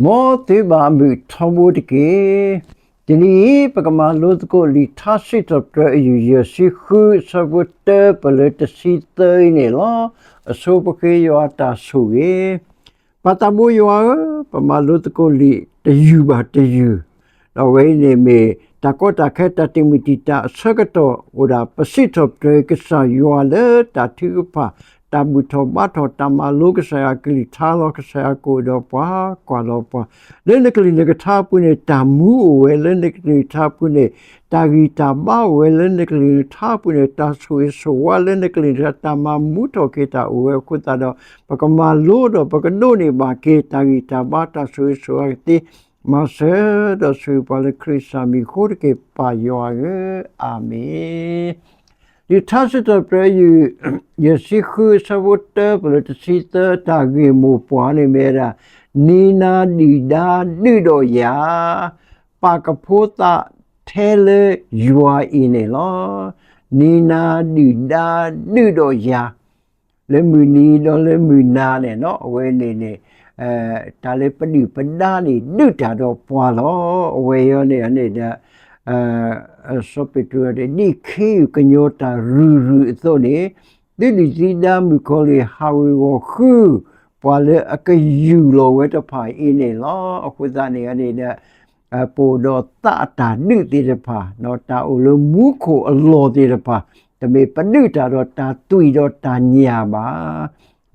မ်သုဘၣ်မုာ်ထီဘိတက့ၢ်. တနံၤအံၤ ပကမၤလိသကိးလံာ်ထါစံးထီၣ်ပတြၢၤအယုၢ် ယဲၢ်ဆံဃု အဆၢဖိတၢ ပလၢတဆံသၢအံၤန့ၣ်လီၤ. အဆိပဃ့ယွၤအတၢ်ဆိၣ်ဂ့ၤ. ပၢ်သးဘိယွၤဧၢ, ပမၤလိသကိးလံာ်တယုၢ်ဘၣ်တယုၢ်, ဒီးအဝဲအံၤန့ၣ်မ့ၢ် တၢ်ကီတၢ်ခဲတၢ်တံာ်မုၢ်တံာ်တာ်အဆၢကတီၢ်အိၣ်ဒၣ် ပစံးထီၣ်ပတြၢၤကစၢ်ယွၤလၢတၢ်ထုကဖၣ်, တၢ်ဘူၣ်ထီၣ်ဘါထီၣ် တၢ်မၤလိကစၢ်ယွၤအကလုၢ်ကထါလီၤ. ကစၢ်ယွၤကအိၣ်ဒီးပှၤ, ကွၢ်ဒီးပှၤ, လၢနကလုၢ်နကထါအပူၤန့ၣ် တၢ်မူအိၣ်ဝဲ, လၢနကလုၢ်နကထါအပူၤန့ၣ် တၢ်ဂံၢ်တၢ်ဘါအိၣ်ဝဲ, လၢနကလုၢ်နကထါအပူၤန့ၣ် တၢ်ဆိၣ်ဂ့ၤဆိၣ်ဝါ, လၢနကလုၢ်နကထါ တၢ်မၤမူထီၣ်က့ၤတၢ်အိၣ်ဝဲအဃိသတးဒီး ပကမၤလိဒီးပကဒိးန့ၢ်ဘၣ်က့ၤ တၢ်ဂံၢ်တၢ်ဘါ တၢ်ဆိၣ်ဂ့ၤဆိၣ်ဝါကသ့ မၤစၢၤဒီးဆိၣ်ဂ့ၤပှၤလၢခရံာ်ကစၢ်မံၤအဃိတက့ၢ် ပၢ်ယွၤဧၢ, အၤမ့ၣ်. လံာ်ထါစံးထီၣ်ပတြၢၤအယုၢ် ယဲၢ်ဆံဃု အဆၢဖိတၢ ပလၢတဆံသၢ တၢ်ဂ့ၢ်မိၢ်ပှၢ်န့ၣ်မ့ၢ်ဝဲဒၣ် နံၤနၤဒုၣ်ဒါဒုၣ်ဒီးယၤ, ပာ်ကဖိသၣ်ထဲလၢယွၤအံၤန့ၣ်လီၤ. နံၤနၤဒုၣ်ဒါဒုၣ်ဒီးယၤ လၢမုၢ်နံၤဒီးလၢမုၢ်နၤန့ၣ် အဝဲန့ၣ်န့ၣ် တၢ်လၢပဒုၣ်ပဒါန့ၣ် ဒုးတၢ်ဒီးပှၤလီၤ. အဝဲအံၤန့ၣ်န့ၣ်ဒီး စီၤပ့းတရူး ဒ်ခ့ယုၢ်ကညီၤတၢ်ရုၢ်ရုၢ်အသိးန့ၣ် သုဒုၣ်သုဒါမုၣ်ကီၤလံၢ် ဟးဝ့ၤဝီၤဃု ပှၤလၢအကယူၢ်လီၤဝဲတဖၣ်အံၤန့ၣ်လီၤ. အဃိသတးန့ၣ်န့ၣ်ဒီး ပအိၣ်ဒီးသးအတၢ်ဒုးသ့ၣ်တဖၣ်, တၢ်အိၣ်လၢမူခိၣ်အလီၢ်သ့ၣ်တဖၣ်, တမ့ၢ်ပဒုးတၢ်ဒီးတၢ်သွံၣ်ဒီးတၢ်ညၣ်ဘၣ်.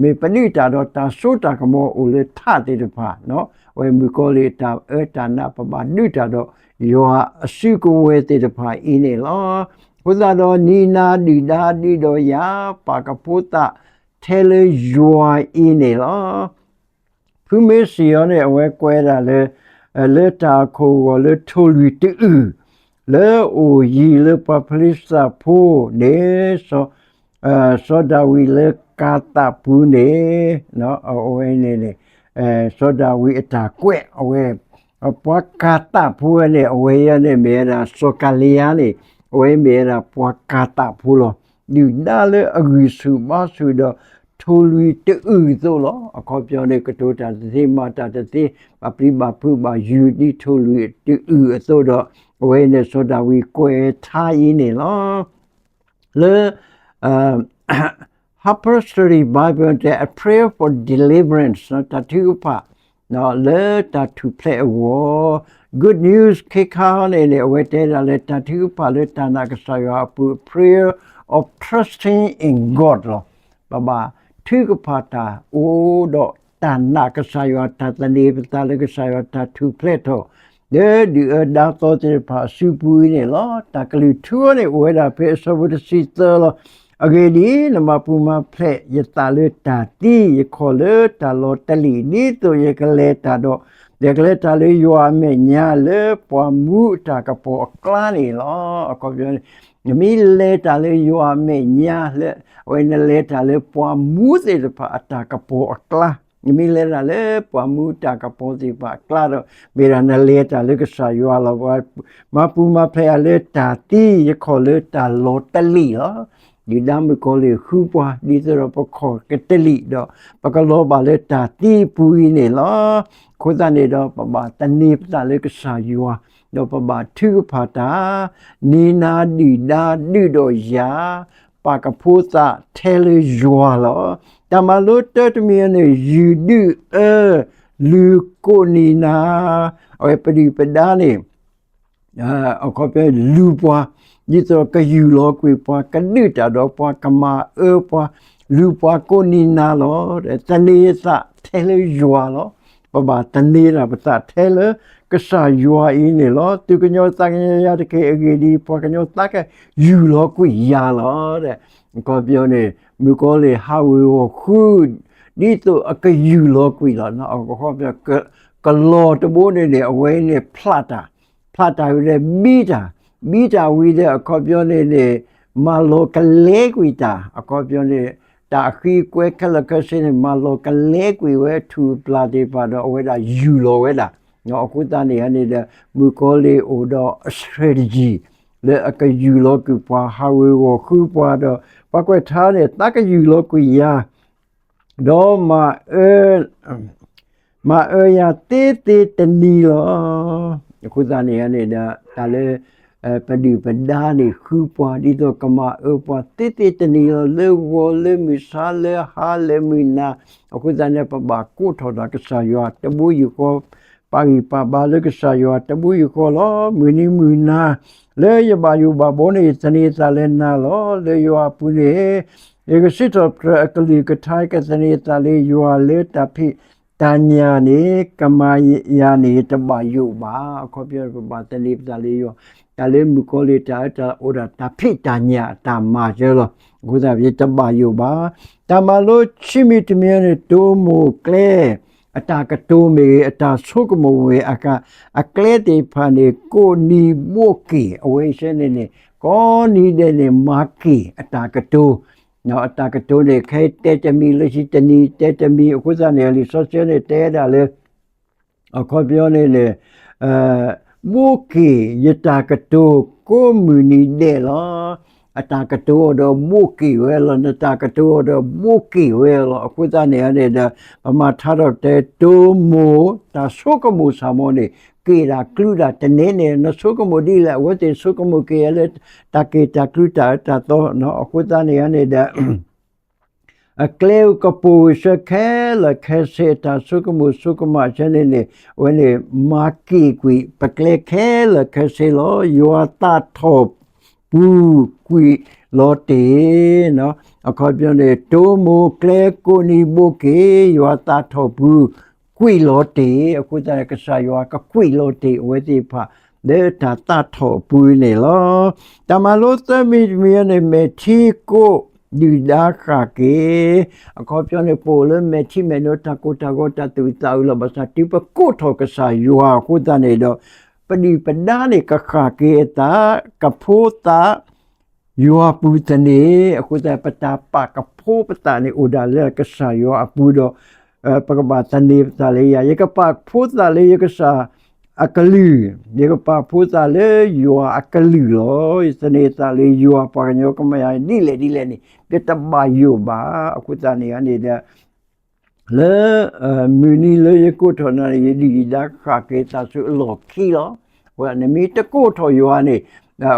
မ့ၢ်ပဒုးတၢ်ဒီးတၢ်စိတၢ်ကမီၤအိၣ်လၢထးသ့ၣ်တဖၣ်, အဝဲမုၣ်ကီၤလံၢ်အတၢ်အၢတၢ်နး ပဘၣ်ဒုးတၢ်ဒီးယွၤအစုကဝဲၤသ့ၣ်တဖၣ်အံၤန့ၣ်လီၤ. အဃိသတးဒီး နံၤနၤဒုၣ်ဒါဒုၣ်ဒီးယၤ, ပာ်ကဖိသၣ်ထဲလၢယွၤအံၤန့ၣ်လီၤ. ဖုမ့ၢ်စံးအီၤန့ၣ် အဝဲကွဲးဒၣ်လၢ လၢတၢ်အခိၣ်အဂီၢ်လၢထိၣ်လွံၢ်တအုၣ် လၢအအိၣ်ယံၤလၢပှၤဖလံးစတံဖိန့ၣ် စီၤဒၤဝံးလၢကၤသးပူၤန့ၣ် အဝဲန့ၣ်န့ၣ် စီၤဒၤဝံးအတၢ်ကွဲးအဝဲ ပှၤကၤသးဖိဝဲန့ၣ် အဝဲအံၤန့ၣ် မ့ၢ်ဝဲဒၣ်စီၤကၤလံယါန့ၣ် အဝဲမ့ၢ်ဝဲဒၣ်ပှၤကၤသးဖိလီၤ. ဒုၣ်ဒါလၢအဂံၢ်ဆူၣ်ဘါဆူၣ်ဒီး ထိၣ်လွံၢ်တအုၣ်အသိးလီၤ. အခီပညီန့ၣ် ကတိၤတၢ်တသ့ မၤတၢ်တသ့ ဘၣ်ပျံၤဘၣ်ဖုးဘၣ်ယုၢ်ဒ်ထိၣ်လွံၢ်တအုၣ်အသိးဒီး အဝဲအံၤန့ၣ် စီၤဒၤဝံးကွဲးထါအံၤန့ၣ်လီၤ. လၢ Harper Study Bible တဲ A Prayer for Deliverance တၢ်ထုကဖၣ် လၢတၢ်ထူၣ်ဖျဲးအဂီၢ် Good News ခ့ခါန့ၣ်န့ၣ် အဝဲတဲဒၣ်လၢတၢ်ထုကဖၣ်လၢတၢ်နာ်ကစၢ်ယွၤအပူၤ A prayer of trusting in God လီၤ. ပဘၣ်ထုကဖၣ်တၢ်အိၣ်ဒီးတၢ်နာ်ကစၢ်ယွၤ တၢ်သန့ၤပသးလၢကစၢ်ယွၤ တၢ်ထူၣ်ဖျဲးထီၣ် လၢဒုၣ်အၢဒါသီသ့ၣ်တဖၣ်အစုပူၤအံၤန့ၣ်လီၤ. တၢ်ကလုၢ်ထူန့ၣ် အိၣ်ဝဲဒၣ်ဖဲအဆၢဖိတဆံသၢလီၤ. အဂ့ၢ်ဒ်အံၤ, နမၤပူၤမၤဖျဲးယသးလၢတၢ်သံ, ယခီၣ်လၢတၢ်လီၤတလံာ်, ဒ်သိးယကလဲၤတၢ်ဒီး ယကလဲၤတၢ်လၢယွၤအမဲာ်ညါ လၢပှၤမူအတၢ်ကပီၤအကျါန့ၣ်လီၤ. အခီပညီန့ၣ် နမ့ၢ်လဲၤတၢ်လၢယွၤအမဲာ်ညါလၢ အဝဲနလဲၤတၢ်လၢပှၤမူသ့ၣ်တဖၣ်အတၢ်ကပီၤအကျါ, နမ့ၢ်လဲၤတၢ်လၢပှၤမူတၢ်ကပီၤသ့ၣ်တဖၣ်အကျါဒီး မ့ၢ်ဒၣ်နလဲၤတၢ်လၢကစၢ်ယွၤလီၤ. ပှၤမၤပူၤမၤဖျဲးယၤလၢတၢ်သံ, ယခီၣ်လၢတၢ်လီၤတလံာ်လီၤ. ဒုၣ်ဒါမုၣ်ကီၤလံၢ်ဃုပှၤ ဒ်သိးဒီးပခီၣ်ကတလံာ်ဒီး ပကလီၤဘၣ်လၢတၢ်သံအပူၤအံၤန့ၣ်လီၤ. အဃိသတးန့ၣ်ဒီး ပဘၣ်သန့ၤပသးလၢကစၢ်ယွၤ, ဒီးပဘၣ်ထုကဖၣ်တၢ်, နံၤနၤဒုၣ်ဒါဒုၣ်ဒီးယၤ, ပာ်ကဖိသၣ်ထဲလၢယွၤလီၤ. တၢ်မၤလိတၢတမံၤန့ၣ် ယုၢ်ဒုၣ်အၢ လုၢ်ကိးနံၤနၤ, အဝဲပဒုၣ်ပဒါန့ၣ် အခီပညီ လူၤပှၤ ဒ်သိးကယူၢ်လီၤကွံာ်ပှၤ ကဒုးတၢ်ဒီးပှၤ ကမၤအၢပှၤ လူၤပှၤကိးနံၤနၤလီၤ. သန့ၤယသးထဲလၢယွၤလီၤ. ပဘၣ်သန့ၤတၢ်ပသးထဲလၢကစၢ်ယွၤအံၤန့ၣ်လီၤ. သူၣ်ကညီၤသးကညီၤယၤတက့ၢ်. အဂ့ၢ်ဒ်အံၤ, ပှၤကညီသးကယူၢ်လီၤကွံာ်ယၤလီၤ. အခီပညီန့ၣ် မုၣ်ကီၤလံၢ်ဟးဝ့ၤဝီၤဃု ဒ်သိးအကယူၢ်လီၤကွံာ်လီၤ. အခီပညီ ကလီၤတဘိန့ၣ်န့ၣ် အဝဲန့ၣ်ဖျးတၢ် ဖျးတၢ်ဝံၤဒီးဘံတၢ်, ဘံတၢ်ဝံၤဒီးအခီပညီန့ၣ်န့ၣ် မၤလီၤကလဲကွံာ်တၢ်, အခီပညီန့ၣ် တၢ်အဃံအကွဲခဲလၢာ်ခဲဆ့န့ၣ် မၤလီၤကလဲကွံာ်ဝဲထူၣ်ပျၢ်သ့ၣ်တဖၣ်ဒီး အဝဲဒၣ်ယူၢ်လီၤဝဲဒၣ်. အဃိသတးန့ၣ်န့ၣ်ဒီး မုၣ်ကီၤလံၢ်အိၣ်ဒီးအ strategy လၢအကယူၢ်လီၤကွံာ်ပှၤ ဟးဝ့ၤဝီၤဃုပှၤဒီး ပှၤကွဲးထါန့ၣ် သးကယူၢ်လီၤကွံာ်ယၤ ဒီးမၤအၢ မၤအၢယၤသ့သ့တနံၤလီၤ. အဃိသတးန့ၣ်န့ၣ်ဒီး တၢ်လၢ ပဒုၣ်ပဒါန့ၣ် ဃုပှၤ ဒ်သိးကမၤအၢပှၤသ့သ့တနံၤလီၤ. လၢဂီၤလၢမုၢ်ဆါလၢဟါလၢမုၢ်နၤ, အဃိသတးန့ၣ် ပဘၣ်ကိးထီၣ်ဒီးကစၢ်ယွၤတဘိယူၢ်ဃီ, ပာ်ဂံၢ်ပာ်ဘါလၢကစၢ်ယွၤတဘိယူၢ်ဃီလီၤ. မုၢ်နံၤမုၢ်နၤ လၢယဘၣ်ယိၣ်ဘၣ်ဘီန့ၣ် ယသန့ၤအသးလၢနၤလီၤ. လၢယွၤအပူၤန့ၣ် ယကစံးထီၣ်ပတြၢၤအကလုၢ်ကထါ, ယကသန့ၤအသးလၢယွၤလၢတၢ်ဖံးတၢ်ညၣ်န့ၣ် ကမၤယၤန့ၣ် ယတဘၣ်ယိၣ်ဘၣ်. အခီပညီ ပဘၣ်သန့ၤပသးလၢယွၤ, တၢ်လၢမုၣ်ကီၤလံၢ်တၢ်အၢတၢ်အိၣ်ဒီးတၢ်ဖံးတၢ်ညၣ်အတၢ်မၤစၢၤလီၤ. အဃိသတး ယတဘၣ်ယိၣ်ဘၣ်. တၢ်မၤလိခံမံၤတမံၤန့ၣ် တိမိၢ်ကျဲ အတၢ်ကတိၤမ့ၢ်ဂ့ၤ, အတၢ်ဆိကမိၣ်မ့ၢ်ဂ့ၤ, အက အကျဲသ့ၣ်တဖၣ်န့ၣ် ကိးနံၤဘိးက့ၢ်, အဝဲအံၤစ့ၢ်န့ၣ်န့ၣ် ကိးနံၤဒဲးန့ၣ် မၤက့ၢ်အတၢ်ကတိၤ, အတၢ်ကတိၤန့ၣ် ခဲအံၤတဲတမံၤ လၢခံတနံၤတဲတမံၤ, အဃိသတးန့ၣ် လံာ်စီဆှံန့ၣ်တဲဒၣ်လၢ အခီပညီန့ၣ်န့ၣ် ဘိးက့ၢ်ယတၢ်ကတိၤကိးမုၢ်နံၤဒဲးလီၤ. အတၢ်ကတိၤအီၤဒီးဘိးက့ၢ်ဝဲလီၤ, နတၢ်ကတိၤအီၤဒီးဘိးက့ၢ်ဝဲလီၤ. အဃိသတးန့ၣ်န့ၣ်ဒီး ပမၤထါထီၣ်ပတဲ တိမိၢ် တၢ်ဆိကမိၣ်ဆၣ်မီၤန့ၣ် က့ၢ်တၢ်ကျူတၢ်တန့ၢ်န့ၣ် နဆိကမိၣ်ဒ်လဲၣ်, အဝဲသ့ၣ်ဆိကမိၣ်က့ၤလၢ တၢ်က့ၢ်တၢ်ကျူတၢ်အၢတၢ်သီ, အဃိသတးန့ၣ်န့ၣ်ဒီး အကျဲကပိာ်ဂ့ၤဆၢခဲလၢာ်ခဲဆ့ အတၢ်ဆိကမိၣ်ဆိကမးဆၢန့ၣ်န့ၣ် အဝဲန့ၣ် မၤက့ၢ်ကွံာ်ပကျဲခဲလၢာ်ခဲဆ့လီၤ. ယွၤသးထီၣ်ပူၤကွံာ်လီၤတ့ၢ်, အခီပညီန့ၣ် တိမိၢ်ကျဲကိးနံၤဘိးက့ၢ် ယွၤသးထီၣ်ပူၤကွံာ်လီၤတ့ၢ်, အဃိသတးန့ၣ် ကစၢ်ယွၤကကွံာ်လီၤတ့ၢ်အဝဲသ့ၣ်တဖၣ် လၢတၢ်သးထီၣ်အပူၤန့ၣ်လီၤ. တၢ်မၤလိသၢမံၤတမံၤန့ၣ် မဲာ်ထံကိး ဒုၣ်ဒါဃၣ်က့ၤ, အခီပညီန့ၣ် ပအိၣ်လၢမဲာ်ထံမဲာ်နိ တၢ်ကိၢ်တၢ်ဂီၤ တၢ်သူၣ်အုးသးအုးလီၤ. ဘၣ်ဆၣ်တုၤပကိးထီၣ်ကစၢ်ယွၤအဃိသတးန့ၣ်ဒီး ပဒုၣ်ပဒါန့ၣ်ကဃၣ်က့ၤအသး ကဖိသၣ် ယွၤပူၤသန့ၤ, အဃိသတး ပတၢ်ပာ်ကဖိပသးန့ၣ် အိၣ်ဒၣ်လၢကစၢ်ယွၤအပူၤဒီး ပကဘၣ်သန့ၤပသးလၢယၤ, ယကပာ်ကဖိသးလၢယကစၢ်အကလုၢ်, ယကပာ်ကဖိသးလၢယွၤအကလုၢ်လီၤ. ယသန့ၤသးလၢယွၤ ပှၤကညီကမၤယၤဒ်လဲၣ်ဒ်လဲၣ်န့ၣ် ယတဘၣ်ယိၣ်ဘၣ်. အဃိသတးန့ၣ်န့ၣ်ဒီး လၢ မုၢ်နံၤလၢယကိးထီၣ်နၤန့ၣ် ယဒုၣ်ယဒါဃၣ်က့ၤသးဆူအလီၢ်ခံလီၤ. အဝဲနမ့ၢ်တကိးထီၣ်ယွၤန့ၣ်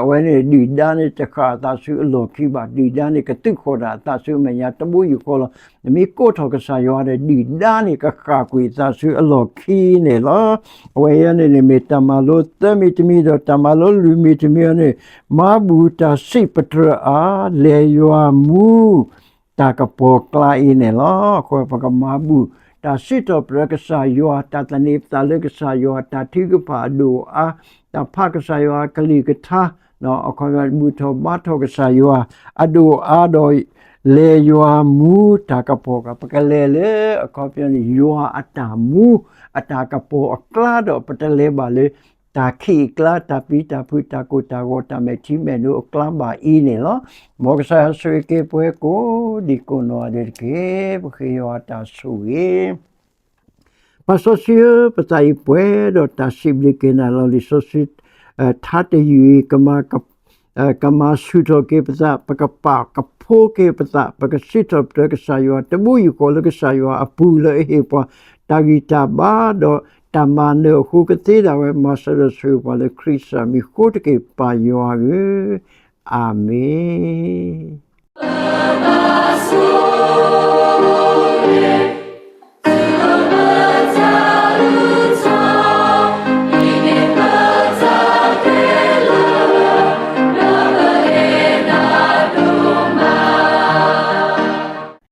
အဝဲန့ၣ်ဒုၣ်ဒါန့ၣ်တဃၣ်အသးဆူအလီၢ်ခံဘၣ်. ဒုၣ်ဒါန့ၣ်ကသုးဃီၤဒၣ်အသးဆူအမဲာ်ညါတဘိယူၢ်ဃီလီၤ. နမ့ၢ်ကိးထီၣ်ကစၢ်ယွၤဒီး ဒုၣ်ဒါန့ၣ်ကဃၣ်ကွံာ်အသးဆူအလီၢ်ခံန့ၣ်လီၤ. အဝဲအံၤန့ၣ်န့ၣ် မ့ၢ်တၢ်မၤလိသၢမံၤတမံၤဒီး တၢ်မၤလိလွံၢ်မံၤတမံၤန့ၣ် မၤဘူၣ်တၢ်စံးပတြၢၤအါ လဲၤယွၤမူ တၢ်ကပီၤကျါအံၤန့ၣ်လီၤ. အဃိပကမၤဘူၣ် တၢ်စံးထီၣ်ပတြၢၤကစၢ်ယွၤ, တၢ်သန့ၤပသးလၢကစၢ်ယွၤ, တၢ်ထုကဖၣ်အဒိၣ်အါ, တၢ်ဖးကစၢ်ယွၤအကလုၢ်ကထါ, အခီပညီဘူၣ်ထီၣ်ဘါထီၣ်ကစၢ်ယွၤအဒိၣ်အါဒီး လဲၤယွၤမူတၢ်ကပီၤကျါ, ပကလဲၤလၢအခီပညီန့ၣ် ယွၤအတၢ်မူအတၢ်ကပီၤအကျါဒီး ပတလဲၤဘၣ်လၢ တၢ်ခံးအကျါ, တၢ်ပျံၤတၢ်ဖုး, တၢ်ကိၢ်တၢ်ဂီၤ, တၢ်မဲာ်ထံမဲာ်နိအကျါဘၣ်အံၤန့ၣ်လီၤ. မ်ကစၢ်ယွၤဆိၣ်ဂ့ၤက့ၤပှၤကိးဒံကိးနီၢ်ဂၤဒဲးတက့ၢ်. ပဃ့ယွၤအတၢ်ဆိၣ်ဂ့ၤ ပၢ်စီဆှံဧၢ, ပသးအံၤပှဲၤဒီးတၢ်စံးဘျုးက့ၤနၤလီၤ. လံာ်စီဆှံ ထါတယုၢ်အံၤ ကမၤဆူၣ်ထီၣ်က့ၤပသး, ပကပာ်ကဖိက့ၤပသး, ပကစံးထီၣ်ပတြၢၤကစၢ်ယွၤ တဘိယူၢ်ဃီလၢကစၢ်ယွၤအပူၤ လၢအဟ့ၣ်ပှၤတၢ်ဂံၢ်တၢ်ဘါဒီး တၢ်မၤနၢၤအဃိ ကသ့ဒၣ်ဝဲ မၤစၢၤဒီးဆိၣ်ဂ့ၤပှၤလၢခရံာ်စၢ်မံၤဃိတက့ၢ် ပၢ်ယွၤဧၢ, အၤမ့ၣ်.